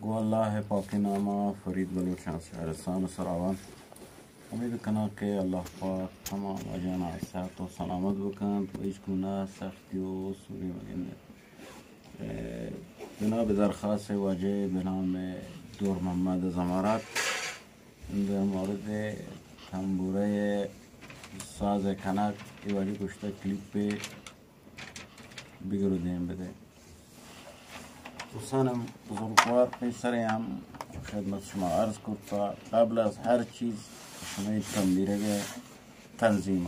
واللہ پاکیں ناما فرید بلوچاں سرسان و سراوان۔ امید کناں کہ اللہ پاک تمام واجہاں صحت و سلامت بکنت و ہچ گوناہ سختی و سوری مگندت۔ اے، جناب درخواست واجہ بنام دور محمد زمارات در مورد تنبورہ ساز کنگ، اے واجہ گوشتہ کلیپ بگر و دیم بدے۔ دوستان بزرگوار، پیسر ہم خدمت شما عرض کرتا، قبل از ہر چیز شمئے تنبیرگ تنظیم۔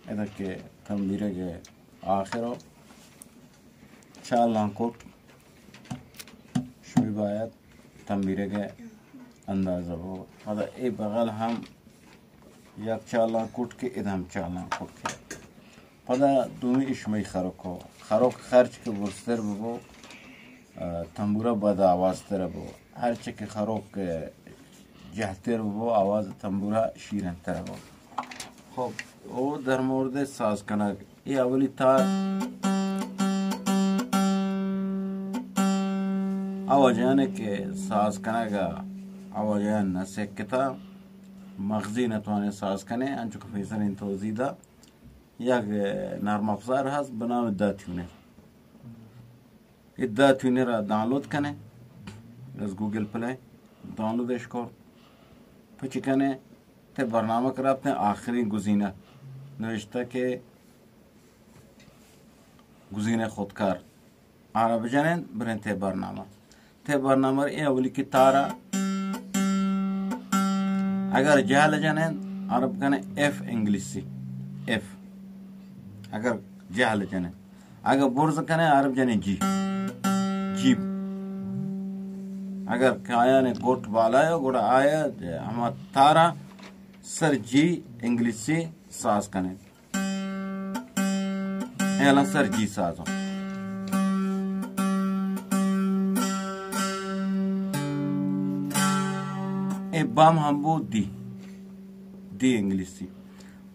ادا کہ تنبیرگ آخر چالان کٹ، شمی باید تنبیرگ اندازہ بو۔ پدا اے بغل ہم یک چالان کٹ کہ ادم چالان کٹ کہ۔ پدا دومی اشمئی خروک ہو۔ خروک خرچ کہ برستر ببو، آ، تنبورہ بد آواز تر بو۔ ہرچہ کہ خروک جہتر ببو، آواز تنبورہ شیرین تر بو۔ خب، او در مورد ساز کنگ، اے اولی تار آواجانے کہ ساز کنگ آواجان نہ سکتا، مغزی نتوانے ساز کنے، انچو کہ پیسر انت توضیح دا، یک نرم افزار ہست بنام دا تیونر۔ اے دا تیونر ءَ ڈاؤنلوڈ کنے از گوگل پلے، ڈاؤنلوڈ اش کر، پچ کنے، تے برنامہ کرا تے آخری گزینہ نوشتہ کہ گزینہ خودکار، آرا بجنن برن تے برنامہ۔ تے برنامہ اے اولی کہ تارا اگر جہل جنن، عرب کنے ایف انگلیسی، ایف۔ اگر جہل جنن، اگر برز کنے، عرب جنن جی، جیب۔ اگر کایان گوٹ بالا ہو، گڑا آیا ہما تارا سر جی انگلیسی ساز کنے۔ اے الان سر جی سازاں۔ اے بام ہم بو دی، دی انگلیسی۔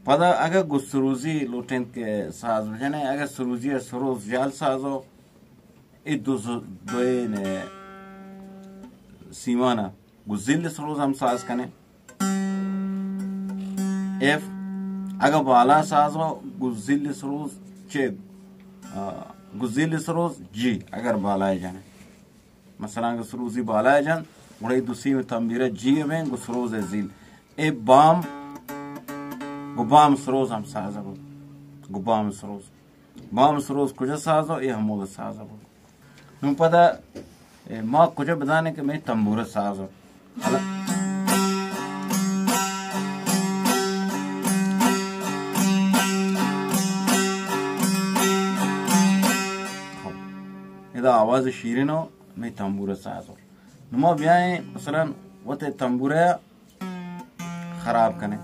پدا اگہ گو سروزی لوٹین کہ ساز بجنے، اگہ سروزی ءَ سروز جال سازو، اے دو ز-، دوئین سیمانا گو زل سروز ہم ساز کنے۔ ایف، اگہ بالا ساز ہو، گو زل سروز چے، آ، گو زل سروز جی، اگر بالا جنے۔ مثلاً اگہ سروزی بالا جن، گڑا اے دو سیم تنبیرہ جی ہمیں، گو سروز زل۔ اے بام، گو بام سروز ہم ساز ہو، گو بام سروز۔ بام سروز کجا ساز ہو، اے ہمود ساز ہو۔ نوں پدا، اے، ما کجا بدانیں کہ مئے تنبورہ ساز ہو۔ خب، ادا آواز شیرین ہو، مئے تنبورہ ساز ہو۔ نوں ما بیائیں، مثلاً، وتے تنبورہ خراب کنے۔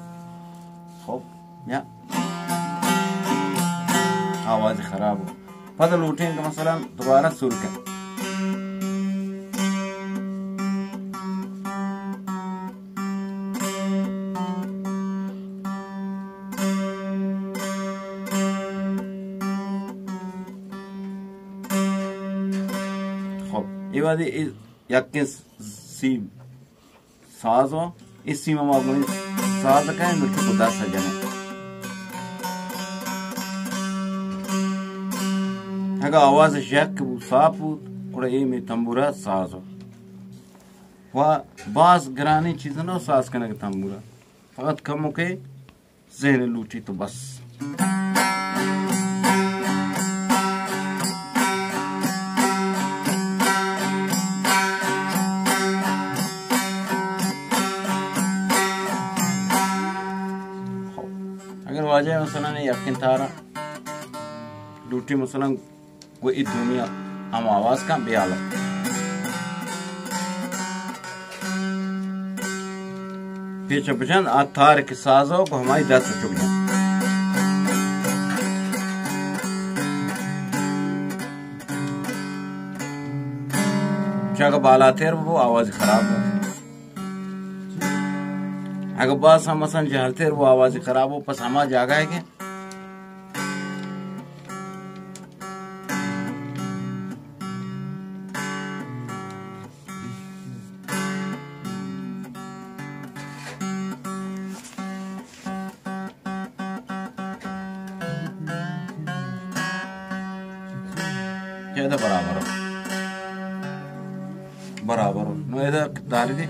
خب، یا آواز خراب ہو۔ پدا لوٹیں کہ مثلاً دوبارہ سر کن۔ خب، اے وہدی اے یکیں سی ساز و اے سیم ما گوئیں ساز کنیں، نو چکو دست جنیں۔ اگہ آواز یک بو، صاف بو، گڑا اے مئے تنبورہ ساز ہو۔ و باز گرانیں چیز نہ ساز کنگ تنبورہ، فقط کمو کہ ذہن لوٹی تو بس۔ خب، اگر واجہ مثلاً یکیں تارا لوٹی مثلاً گو اے دومی ہم آواز کن بیال۔ پیچ بجن آ تار کہ ساز ہو، گو ہمائی دست چو بجن۔ چاگہ بالاتر بو، آواز خراب ہو۔ اگہ باز ہم مثلاً جہلتر بو، آواز خراب ہو، پس ہما جاگہ ہے کہ۔ ادا برابر، برابر. نو ادا داری دی.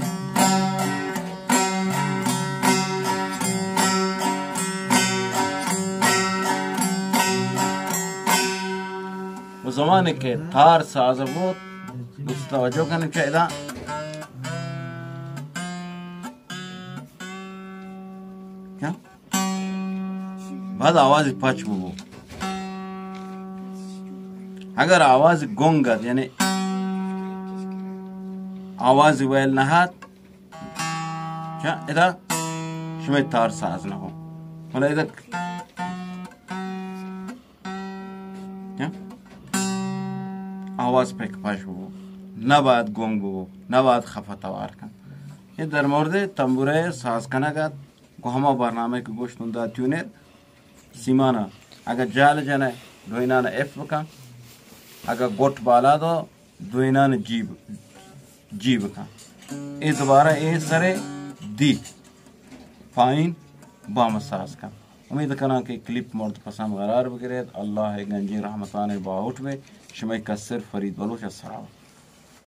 و زمانے کہ تار ساز بود، دوست توجہ کنیں کہ ادا کیا؟ بعد آواز پچ بو. اگر آواز گنگ ات، یعنی آواز ویل نہ ات، کیا ادا شمئے تار ساز نہ ہو. حالا ادا کیا؟ آواز پک پش بو، نہ باید گنگ بو، نہ باید خفہ توار کن. یہ در مورد تنبورہ ساز کنگ ات، گو ہما برنامہ کہ گوشتن دا تیونر سیمانا، اگہ جال جنہ، دوئینان اف بکن، اگہ گٹ بالا دو، دوئینان جی ب-، جی بکن. اے دوبارہ اے سرے دی پائین بام ساز کن. امید کناں کہ کلپ مرد پسند قرار بگریت. اللہ گنجیں رحمتان باہوٹ بے. شمئے کسر فرید بلوچ، السلام.